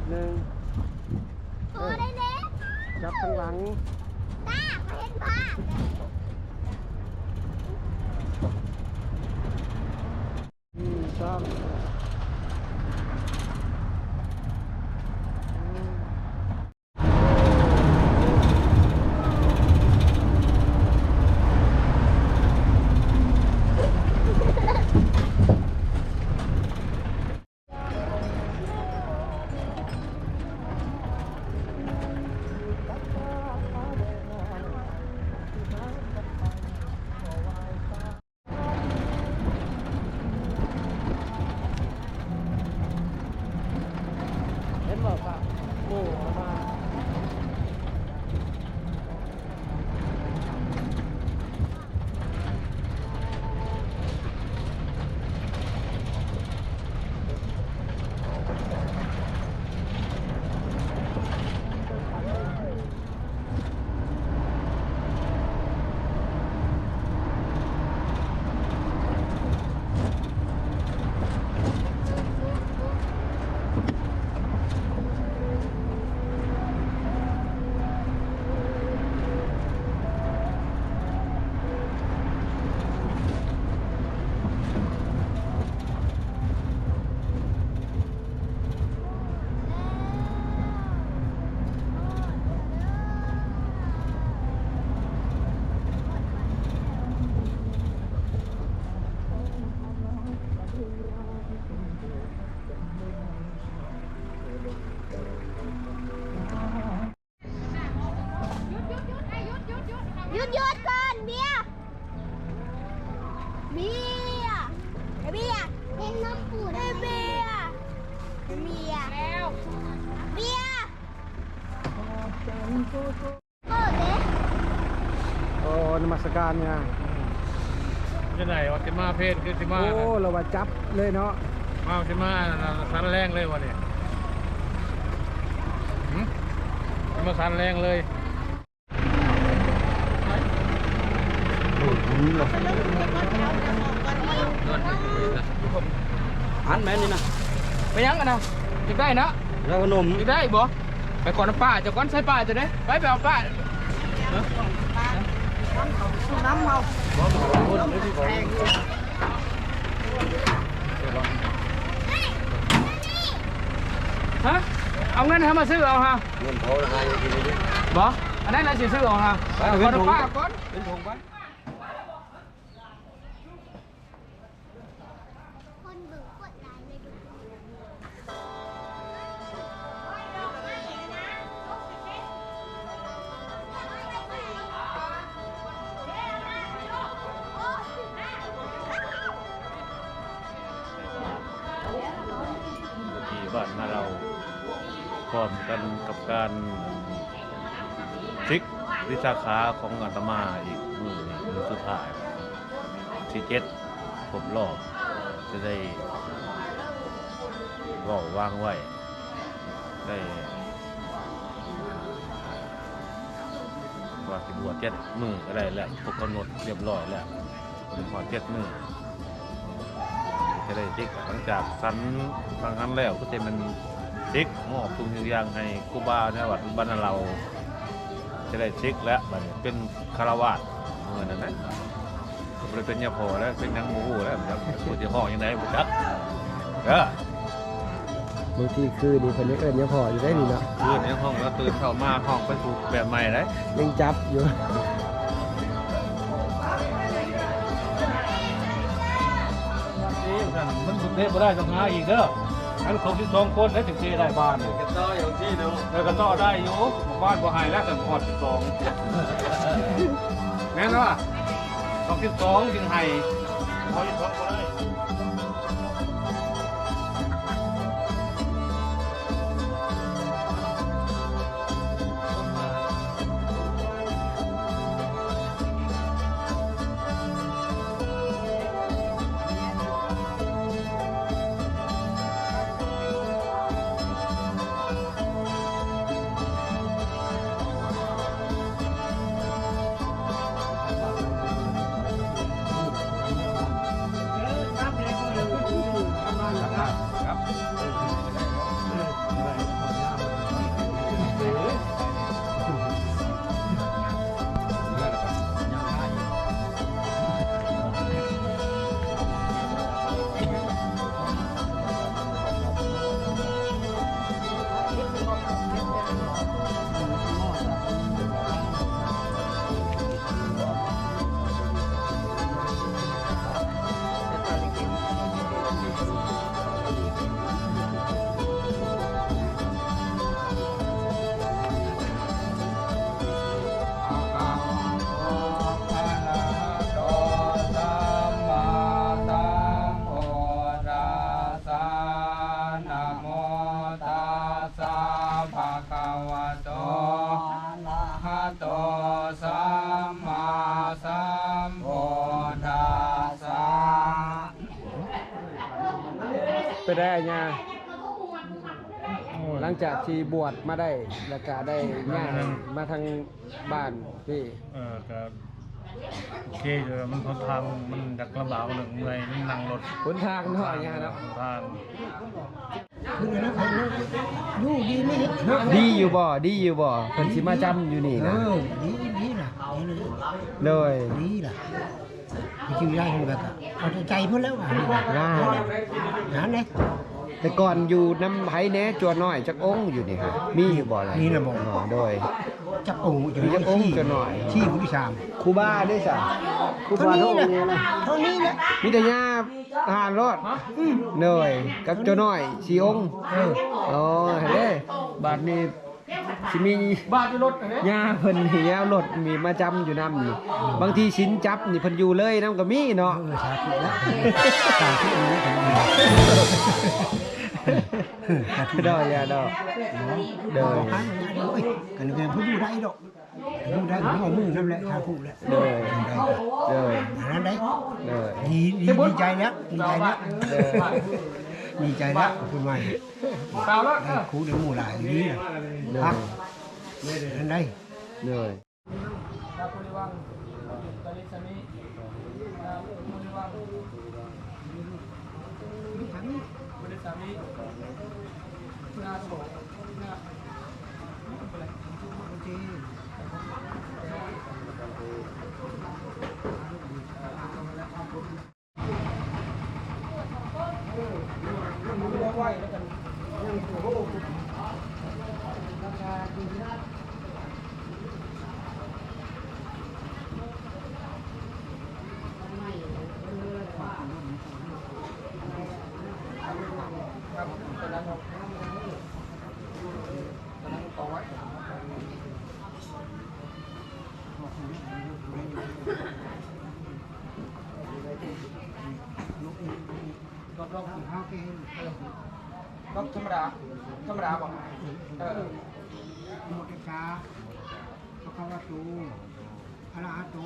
ໜຶ່ງ ພໍໄດ້ເດ້ ຈັບທາງຫຼັງ ຕາ ເຫັນພາບ ໜຶ່ງ ສອງ ເຫັນບໍ່ພາບ ໂອ້ ເອົາມາ. ຢຸດໆກ່ອນ ເບຍ ເບຍ ເບຍ ເຫັນນົກປູດ ເບຍ ເບຍ ເບຍ ເບຍ ໂອ້ ນະມັດສະການຍາ. ຈັ່ງໃດວ່າຊິມາເພນຄືຊິມາ ໂອ້ ລະວ່າຈັບເລີຍເນາະ ມາຊິມາສັນແລງເລີຍວະນີ້ ຫື ຊິມາສັນແລງເລີຍ. ອັນແມ່ນນີ້ນະ ໄປຫຍັງຫັ້ນນະ ຢາກໄດ້ນະ ຢາກໄດ້ນະ ຢາກໄດ້ບໍ່? ໄປກ່ອນນຳປ້າເຈົ້າກ່ອນ ໃສ່ປ້າເຈົ້າເດ້ ໄປ ໄປເອົາປ້າ ນຳເຮົາ ຮະ ເອົາເງິນໃຫ້ມາຊື້ເອົາຫາ ເງິນພໍລະຫາຢູ່ທີ່ນີ້ ບໍ່ ອັນນັ້ນລະຊິຊື້ເອົາຫາ ໄປເອົາເງິນຖົງ ໄປເອົາເງິນຖົງກ່ອນ ເປັນຖົງໄປ. ຄົນເບິ່ງໂຄດຫຼາຍເລີຍທຸກຄົນ. ທີ່ບ້ານນາເລົາ ພ້ອມກັນກັບການ ສິກວິຊາຂາຂອງອາດຕະມາອີກມື້ໜຶ່ງ ມື້ສຸດທ້າຍ ທີເຈັດ ຄົບລອບ ຈະໄດ້ເວົ້າວາງໄວ້ ໄດ້ວ່າຊິບວດເຈັດມື້ກໍໄດ້ແລ້ວ ຄົບກຳນົດຮຽບຮ້ອຍແລ້ວ ຮອດເຈັດມື້ ຈະໄດ້ສິກ. ຫຼັງຈາກສັນສັງຫານແລ້ວ ກໍຈະແມ່ນສິກ ມອບທຸກສິ່ງທຸກຢ່າງໃຫ້ຄູບາໃນວັດບ້ານນາເລົາ ຈະໄດ້ສິກແລ້ວ ບາດນີ້ເປັນຄາລະວາດ ເອີ ນັ້ນແຫຼະ ກໍບໍ່ໄດ້ເປັນຍາພໍ່ແລ້ວ ເປັນຫຍັງບໍ່ຮູ້ແລ້ວ ຈັກເພິ່ນຊິຮ້ອງຈັ່ງໃດບໍ່ຈັກເດີ. ບາງທີຄືນີ້ເພິ່ນຍັງເອີ້ນຍາພໍ່ຢູ່ເດ້ນີ້ເນາະ ຄືຍັງຮ້ອງ ແລ້ວຕື່ນເຊົ້າມາຮ້ອງໄປສູ່ແບບໃໝ່ໄດ໋ ຍັງຈັບຢູ່. ນີ້ມັນເຕະບໍ່ໄດ້ ຕ້ອງຫາອີກເດີ ອັນຄົບສິບສອງຄົນໄດ້ ເຕະໄດ້ບາດນີ້ ກະຕໍ່ຢູ່ທີ່ເດີ ເອີ ກະຕໍ່ໄດ້ຢູ່ ບາດບໍ່ໃຫ້ແລ້ວ ຄັນຮອດສິບສອງ ແມ່ນບໍ່? ຕ້ອງສິບສອງຈຶ່ງໃຫ້ ເອົາສິບສອງບໍ່ໄດ້. ໄດ້ຍາ ໂອ້ຍ ຫຼັງຈາກທີ່ບວດມາໄດ້ ແລ້ວກະໄດ້ຍ້າຍມາທາງບ້ານພີ້ ເອີ ກະໂອເຄຢູ່ ມັນຫົນທາງມັນຢາກລຳບາກ ເລື່ອງເມື່ອຍ ມັນນັ່ງລົດ ຫົນທາງເນາະຍາເນາະ ຫົນທາງ. ຢູ່ດີມີແຮງເນາະ ດີຢູ່ບໍ່? ດີຢູ່ບໍ່? ເພິ່ນຊິມາຈຳຢູ່ນີ້ນະ ເອີ ດີ ດີລະ ດີເລີຍ ໂດຍ ດີລະ ຊິຢູ່ໄດ້ເພິ່ນກະເອົາແຕ່ໃຈເພິ່ນແລ້ວ ອ່າ ນັ້ນເດ້. ແຕ່ກ່ອນຢູ່ນຳໃຜແດ່ ຈົວນ້ອຍຈັກອົງຢູ່ນີ້ຮະ ມີຢູ່ບໍ່ລະ? ມີລະບໍ່? ອໍ ໂດຍ ຈັກອົງຢູ່ ມີຈັກອົງ ຈົວນ້ອຍ ສີ່ຜູ້ທີ່ສາມ ຄູບາເດ້ຊະ? ຄູບາເທົ່ານີ້ລະ ເທົ່ານີ້ລະ ມີແຕ່ຍາ ທະຫານໂລດ ໂດຍ ກັບເຈົ້ານ້ອຍສີ່ອົງ ເອີ ໂອ້ຍ ເດ້ ບາດນີ້ຊິມີ ບາດຢູ່ລົດເດ້ ຍ່າເພິ່ນນີ້ແລ້ວ ລົດມີມາຈຳຢູ່ນຳນີ້ ບາງທີສິນຈັບນີ້ເພິ່ນຢູ່ເລີຍນຳກໍມີເນາະ ເອີ ສາທຸລະ ສາທຸລະ ສາທຸ ດອກ ຢ່າດອກ ໂດຍ ໂອ້ຍ ກັນແມ່ນຜູ້ຢູ່ໄດ້ດອກ. ຮູ້ໄດ້ ຮູ້ເອົາມືນຳແຫຼະ ຖ້າຮູ້ແຫຼະ ໂດຍ ໂດຍ ອັນນັ້ນໄດ້ ໂດຍ ດີ ດີ ດີໃຈແລ້ວ ດີໃຈແລ້ວ ໂດຍ ດີໃຈແລ້ວ ເພິ່ນວ່າ ໄດ້ຄູໄດ້ໝູ່ຫຼາຍດີ ໂດຍ ຄັກ ອັນນັ້ນໄດ້ ໂດຍ. ລັອກ ລັອກທຳມະດາ ທຳມະດາບໍ່? ເອີ ນະໂມຕັດສະ ພະຄະວະໂຕ ອະລະຫະໂຕ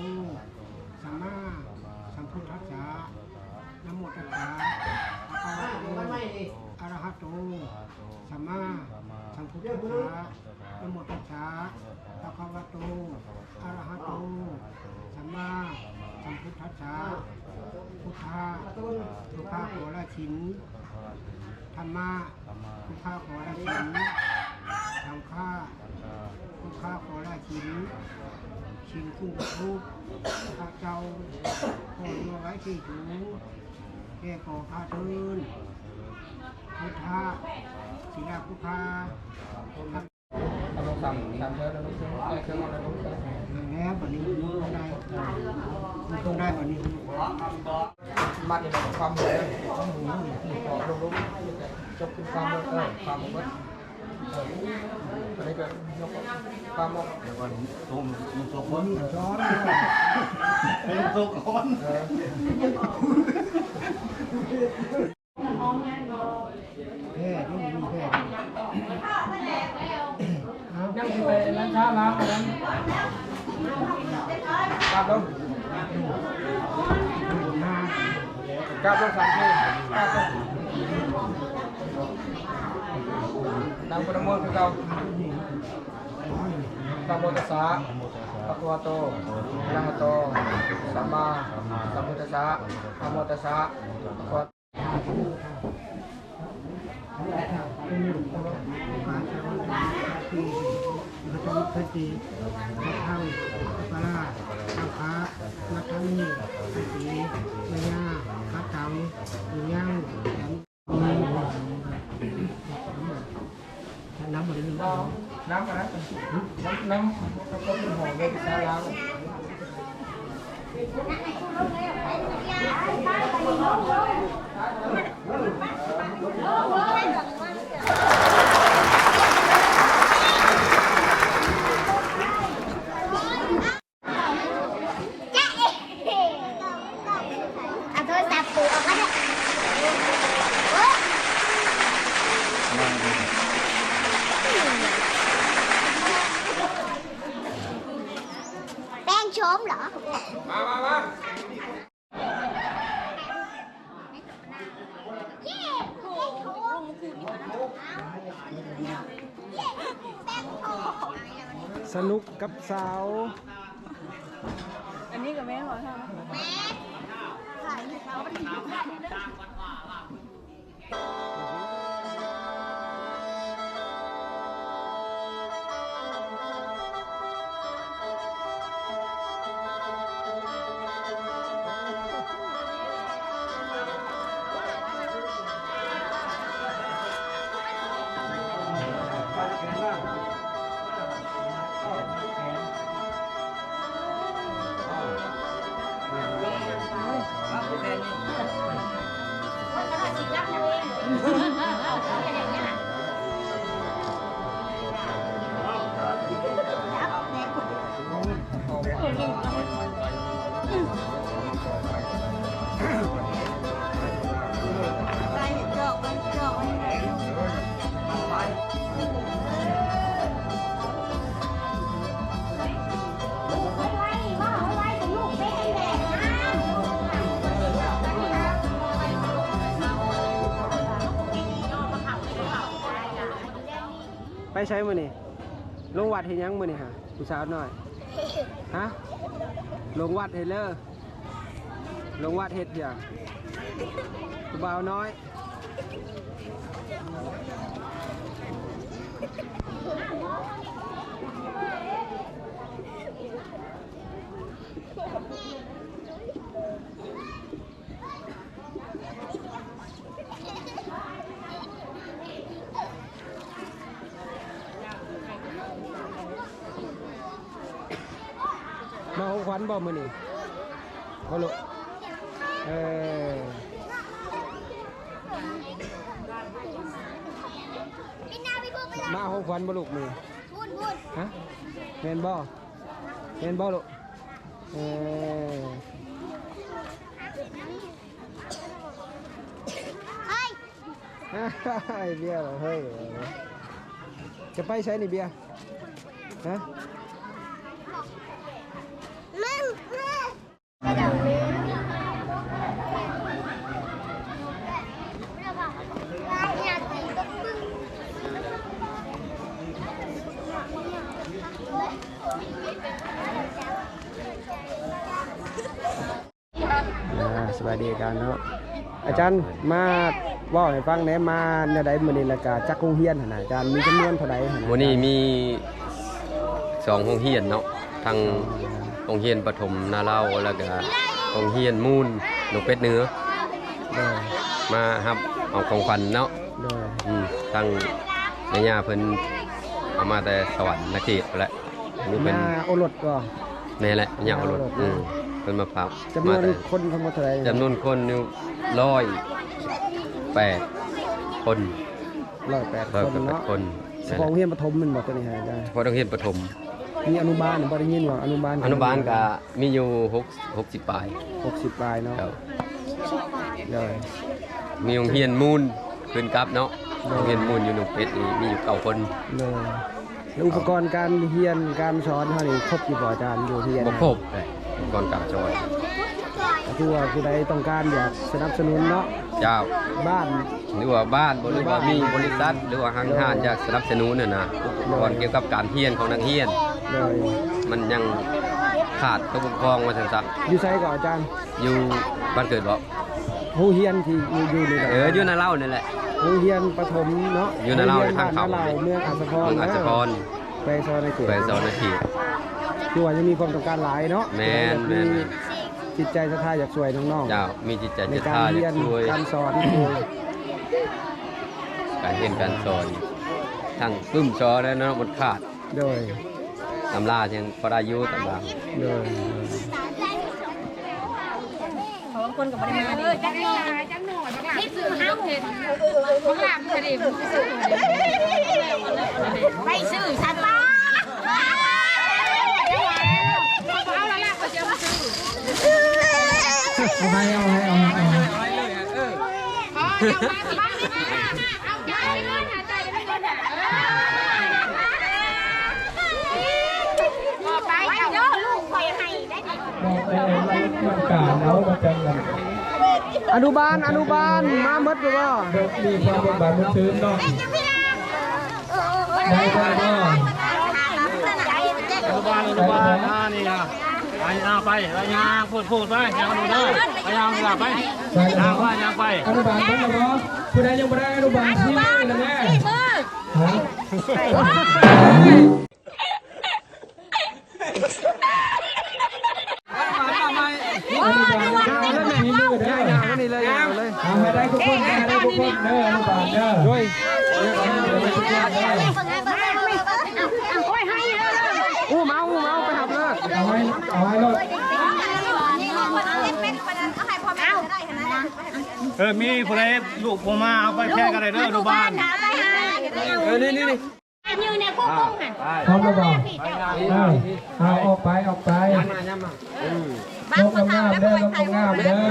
ສຳມາສຳພຸດທັດສະ ນະໂມຕັດສະ ພະຄະວະໂຕ ອະລະຫະໂຕ ສຳມາສຳພຸດທັດສະ ນະໂມຕັດສະ ພະຄະວະໂຕ ອະລະຫະໂຕ ສຳມາສຳພຸດທັດສະ ພຸດທະ ສຸພາຂໍລະສິນ ທຳມະ ສຸພາຂໍລະສິນ ສັງຄະ ສຸພາຂໍລະສິນ ສິ່ງຄຸ້ມຄອງພະເຈົ້າ ຂໍເຫຼືອໄວ້ທີ່ສູງ ແກ່ກໍຂ້າເທີນ ພຸດທະ ສີລະພຸດທະ ແລ້ວບັດນີ້ໄດ້ ຕ້ອງໄດ້ບັດນີ້ ມັດຄວາມຫົວ ຄວາມຫົວ ລົງ ລົງ ຈົກຂຶ້ນຄວາມ ເອີ ຄວາມໝົດ ເອີ ອັນນີ້ກໍຍົກຄວາມອອກ ແລ້ວກໍຕົງ ຕົງຄົນ ເອີ ຕົງຄົນ ເອີ. ແພ້ ຍັງຊິໄປລ້າງຊາລ້າງອັນນັ້ນ ກາບລົງ ກາບລົງສາມທີ ກາບລົງ ນຳປະນະໂມຄືເກົ່າ ນະໂມຕັດສະ ພະຄະວະໂຕ ອະລະຫະໂຕ ສຳມາສຳພຸດທັດສະ ນະໂມຕັດສະ ພະຄະວະ ນ້ຳບໍ່ໄດ້ ນ້ຳອັນນັ້ນ ນ້ຳ ນ້ຳ ນ້ຳຫອມເວຊາລາວ. ເອົາໂທລະສັບປູອອກມາເດີ. ແປງໂສມເຫລອ? ມາ ມາ ມາ. ສະໜຸກກັບສາວ ອັນນີ້ກໍແມ່ນບໍ່? ແມ່ນ. ໄປໃສມື້ນີ້? ລົງວັດເຮັດຫຍັງມື້ນີ້ຫາ ຜູ້ສາວນ້ອຍ? ຮະ? ລົງວັດເຮັດເລີ? ລົງວັດເຮັດຫຍັງ? ຜູ້ບ່າວນ້ອຍ. ມາຂອງຂວັນບໍ່ມື້ນີ້? ບໍ່ລູກ? ເອີ ມາຂອງຂວັນບໍ່ລູກມື້ນີ້? ພຸ້ນໆ ຮະ? ແມ່ນບໍ່? ແມ່ນບໍ່ລູກ? ເອີ ເຮີ້ຍ ເບຍ ເຮີ້ຍ ຈະໄປໃສນີ້ເບຍ? ຮະ? ອ່າ ສະບາຍດີອາຈານເນາະ. ອາຈານ ມາເວົ້າໃຫ້ຟັງແດ່ ມາແນວໃດມື້ນີ້ ແລ້ວກະຈັກໂຮງຮຽນຫັ້ນນະ ອາຈານ ມີຈຳນວນເທົ່າໃດຫັ້ນນະ? ມື້ນີ້ມີສອງໂຮງຮຽນເນາະ ທັງໂຮງຮຽນປະຖົມນາເລົາ ແລ້ວກະໂຮງຮຽນມູນໜອງເປັດເໜືອ ໂດຍ ມາຮັບເອົາຂອງຂວັນເນາະ ໂດຍ ອືມ ທັງແມ່ຍ່າເພິ່ນເອົາມາແຕ່ສະຫວັນນະເຂດພຸ້ນແຫຼະ. ນີ້ເປັນ ຍາໂອລົດບໍ່? ແມ່ນແຫຼະ ຍາໂອລົດ ຍາໂອລົດ ອືມ ເພິ່ນມາຝາກ. ຈຳນວນຄົນທັງໝົດເທົ່າໃດ? ຈຳນວນຄົນຢູ່ຮ້ອຍແປດຄົນ. ຮ້ອຍແປດຄົນເນາະ ສະເພາະໂຮງຮຽນປະຖົມແມ່ນບໍ່ ໂຕນີ້? ສະເພາະໂຮງຮຽນປະຖົມ. ມີອະນຸບານບໍ່? ໄດ້ຍິນວ່າອະນຸບານ ອະນຸບານກະມີຢູ່ຫົກ ຫົກສິບປາຍ ຫົກສິບປາຍເນາະ. ໂດຍ ມີໂຮງຮຽນມູນຂຶ້ນກັບເນາະ ໂດຍ ໂຮງຮຽນມູນຢູ່ໜອງເປັດນີ້ມີຢູ່ເກົ້າຄົນ. ໂດຍ ແລ້ວອຸປະກອນການຮຽນການສອນເຮົານີ້ຄົບຢູ່ບໍ່ອາຈານ ຢູ່ໂຮງຮຽນ? ບໍ່ຄົບເລີຍ ອຸປະກອນການສອນ. ກໍຄືວ່າຜູ້ໃດຕ້ອງການຢາກສະໜັບສະໜູນເນາະ ເຈົ້າ ບ້ານ ຫຼືວ່າບ້ານບໍ່ ຫຼືວ່າມີບໍລິສັດ ຫຼືວ່າຫ້າງຮ້ານຢາກສະໜັບສະໜູນຫັ້ນນະ ໂດຍ ກ່ຽວກັບການຮຽນຂອງນັກຮຽນ ໂດຍ ມັນຍັງຂາດຕົກບົກຜ່ອງວ່າຊັ້ນຊະ. ຢູ່ໃສກໍອາຈານ? ຢູ່ບ້ານເກີດບໍ່? ໂຮງຮຽນທີ່ຢູ່ ຢູ່ນີ້ ເອີ ຢູ່ນາເລົານີ້ແຫຼະ ໂຮງຮຽນປະຖົມເນາະ ຢູ່ນາເລົາ ໂຮງຮຽນບ້ານນາເລົາ ເມືອງອັດສະພອນ ເມືອງອັດສະພອນ ແຂວງສະຫວັນນະເຂດ ແຂວງສະຫວັນນະເຂດ. ຄືວ່າຍັງມີຄວາມຕ້ອງການຫຼາຍເນາະ ແມ່ນ ແມ່ນ ມີຈິດໃຈສັດທາຢາກຊ່ວຍນ້ອງໆ ເຈົ້າ ມີຈິດໃຈສັດທາຢາກຊ່ວຍ ໃນການຮຽນການສອນ ການຮຽນການສອນ ທັງປຶ້ມຊໍແລ້ວເນາະ ມັນຂາດ ໂດຍ ຕຳລາຍັງພໍໄດ້ຢູ່ ຕຳລາ ໂດຍ ບາງຄົນກໍບໍ່ໄດ້ມາເດ້ ຈັກໜ່ອຍ ຈັກໜ່ອຍ ບັກຫຼາບ ນີ້ຄືເຮົາ ບັກຫຼາບ ໄປຊື້ຊະຕາ ເອົາໃຫ້ ເອົາໃຫ້ ເອົາໃຫ້ ເອົາໃຫ້ ອະນຸບານ ອະນຸບານ ມາໝົດຢູ່ບໍ່? ມີຄວາມບົນບານບຸນຊື່ນເນາະ ໄດ້ບໍ່? ໄດ້ບໍ່? ອະນຸບານ ອະນຸບານ ອ່າ ນີ້ນະ ໄປ ຍ່າງໄປ ໄປຍ່າງ ພູດໆ ໄປ ຍ່າງ ອະນຸບານ ໄປ ຍ່າງ ໄປ ຍ່າງໄປ ອະນຸບານ ເບິ່ງແລ້ວບໍ່? ຜູ້ໃດຍັງບໍ່ໄດ້ອະນຸບານ ຊີ້ມືແລ້ວແມ່ ຮະ? ເອີ ມີຜູ້ໃດລູກບໍ່ມາ ເອົາໄປແພ່ກໍໄດ້ເດີ ອະນຸບານ ເອີ ນີ້ໆ ຢູ່ໃນໂຄກ ອ່າ ພ້ອມແລ້ວບໍ່? ເອີ ເອົາ ອອກໄປ ອອກໄປ ຍ່າງມາ ຍ່າງມາ ເອີ ລົງງາມໆເດີ ລົງງາມໆເດີ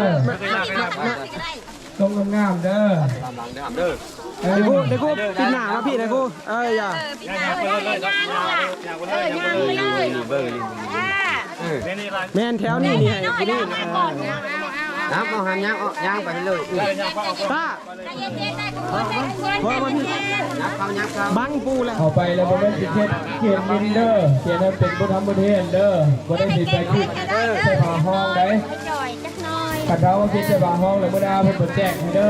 ລົງງາມໆເດີ ຕາມຫຼັງເດີ ເດີ ເອີ ເດີ ເດີ ປິດໜ້າມາພີ້ນະຄູ ເອີ ຢ່າ ຍ່າງໄປເລີຍ ຍ່າງໄປເລີຍ ເອີ ແມ່ນແຖວນີ້ນີ້ ໃຫ້ຜູ້ນີ້ ເອົາ ເອົາ ເອົາ ເອົາ ຍ່າງ ເອົາ ຍ່າງໄປເລີຍ ເອີ ຕາ ບັງປູແລ້ວ ເຂົ້າໄປແລ້ວບໍ່ແມ່ນຊິເຮັດຂຽນດິນເດີ ຂຽນໃຫ້ເປັນບົດທຳບົດຮຽນເດີ ບໍ່ໄດ້ຊິໄປຄິດໃສ່ຜ້າຫ້ອງໃດ ຄັນຖ້າວ່າຄິດໃສ່ຜ້າຫ້ອງແລ້ວມື້ໜ້າເພິ່ນບໍ່ແຈກໃຫ້ເດີ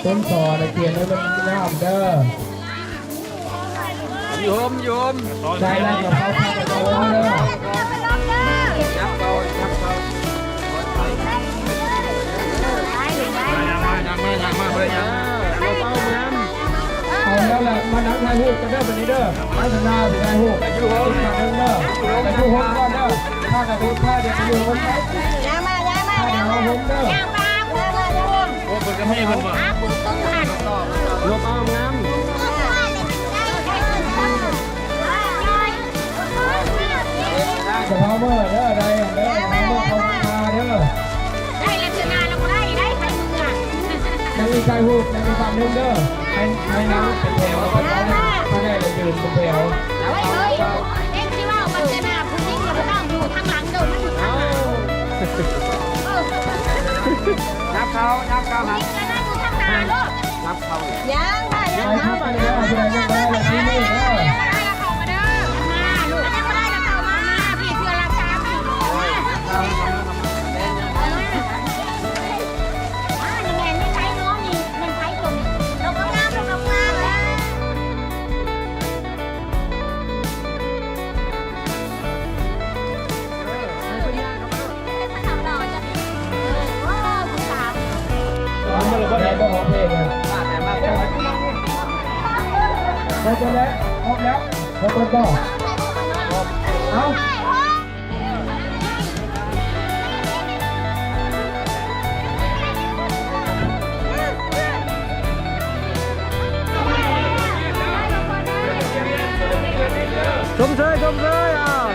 ຕົ້ນສອນຂຽນໃຫ້ມັນງາມເດີ. ຢູ່ໂຮມ ຢູ່ໂຮມ ໃສ່ລາຍກະເປົາ ຍັບເປົາ ຍັບເປົາ ຍ່າງມາ ຍ່າງມາ ຍ່າງມາ ເອີ ເອົາແລ້ວລະ ມານັ່ງຖ່າຍຮູບກັນເດີ ບັດນີ້ເດີ ໄປທາງໜ້າໄປຖ່າຍຮູບ ຢູ່ໂຮມ ອີກຄັ້ງໜຶ່ງເດີ ຢູ່ໂຮມ ໄປຢູ່ໂຮມກ່ອນເດີ ພາກັນໄປ ພາກັນໄປຢູ່ໂຮມໄປ ຍ່າງມາ ຍ່າງມາ ພາກັນເອົາໂຮມເດີ ຍ່າງມາ ໂອ້ ເພິ່ນກໍມີເພິ່ນບໍ່ ອ່າ ຜູ້ຕ້ອງຫັນ ລົບເອົາງາມ ຈະພາເມືອເດີ ໄດ້ເດີ ຈະພາເມືອເຂົ້າມາເດີ ໄດ້ແລ້ວ ເທື່ອໜ້າລະບໍ່ໄດ້ ໄດ້ໄປເມືອ ຍັງມີຖ່າຍຮູບ ຍັງມີພາບໜຶ່ງເດີ ໃຫ້ ໃຫ້ນັ່ງເປັນແຖວ ຜູ້ໃຫຍ່ລະຢືນເປັນແຖວ ເອີຍ ເອີຍ ເອັງຊິເວົ້າກັນແຕ່ໜ້າຜູ້ຍິງລະບໍ່ຕ້ອງຢູ່ທາງຫຼັງເດີ ມັນຢູ່ທາງຫຼັງ ເອີ ຍັບເຂົ້າ ຍັບເຂົ້າ ຮັບ ຍິງລະຢູ່ທາງໜ້າໂລດ ຍັບເຂົ້າ ຍັງ ຍັງ ຍັງ ຍັງ ຍັງ ຍັງ ຍັງ ຍັງ ຍັງ ຍັງ ຍັງ ຍັງ ຍັງ ຍັງ ຍັງ ຍັງ ຍັງ ເອົາແລ້ວ ເອົາແລ້ວ ເອົາແລ້ວ ເອົາ ຊົມເຊີຍ ຊົມເຊີຍ ເອົາ.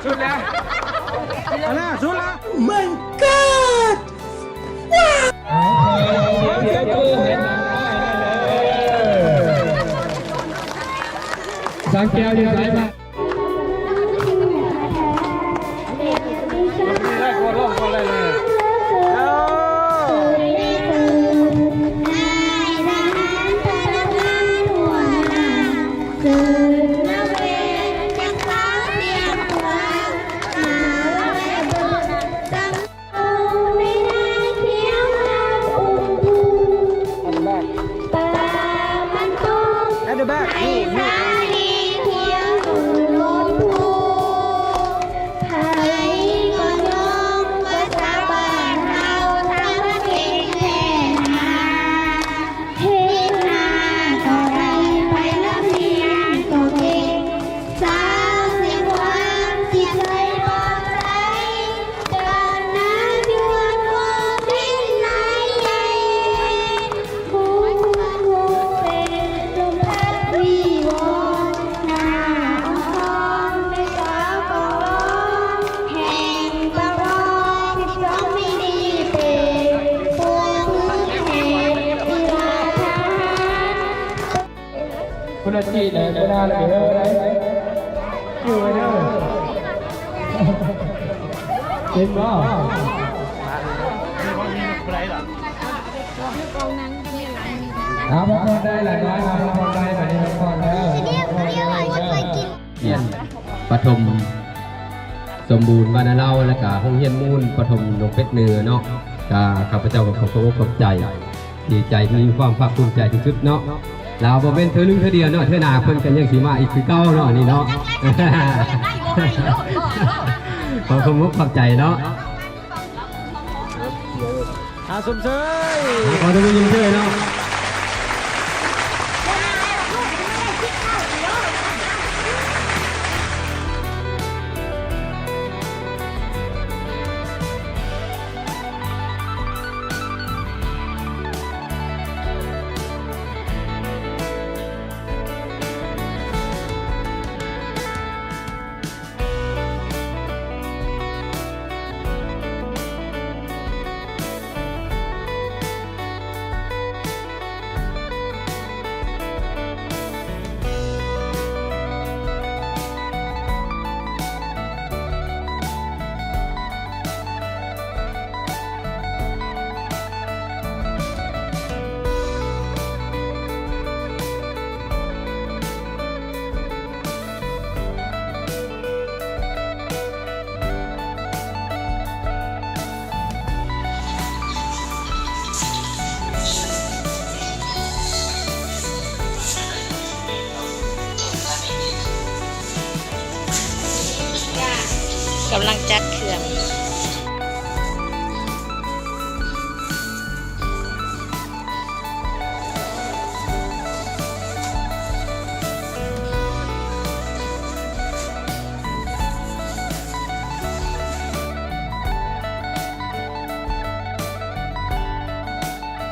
ສຸດແລ້ວ ອັນນ່າ ສຸດແລ້ວ Oh my god ສາວແກ້ວຢູ່ໃສ? At the back. ຄົນລະຈີນເດີ ຄົນລະເດີເດີ ຢູ່ໄວ້ເດີ ເຫັນບໍ່? ເອົາ ພັກຜ່ອນໄດ້ລະນ້ອຍ ເອົາ ພັກຜ່ອນໄດ້ ບັດນີ້ພັກຜ່ອນເດີ ພັກຜ່ອນເດີ. ໂຮງຮຽນປະຖົມສົມບູນບ້ານນາເລົາ ແລະກະໂຮງຮຽນມູນປະຖົມໜອງເປັດເໜືອເນາະ, ກະຂ້າພະເຈົ້າກໍຂໍຂອບອົກຂອບໃຈ ດີໃຈ ມີຄວາມພາກພູມໃຈທີ່ສຸດເນາະ. ລາວບໍ່ແມ່ນເທື່ອໜຶ່ງເທື່ອດຽວເນາະ, ເທື່ອໜ້າເພິ່ນກໍຍັງຊິມາອີກຄືເກົ່າເນາະ ອັນນີ້ເນາະ. ຂໍຂອບອົກຂອບໃຈເນາະ. ອາ ຊົມເຊີຍ ອາ ຂໍຕົບມືຊົມເຊີຍເນາະ. ກຳລັງຈັດເຄື່ອງ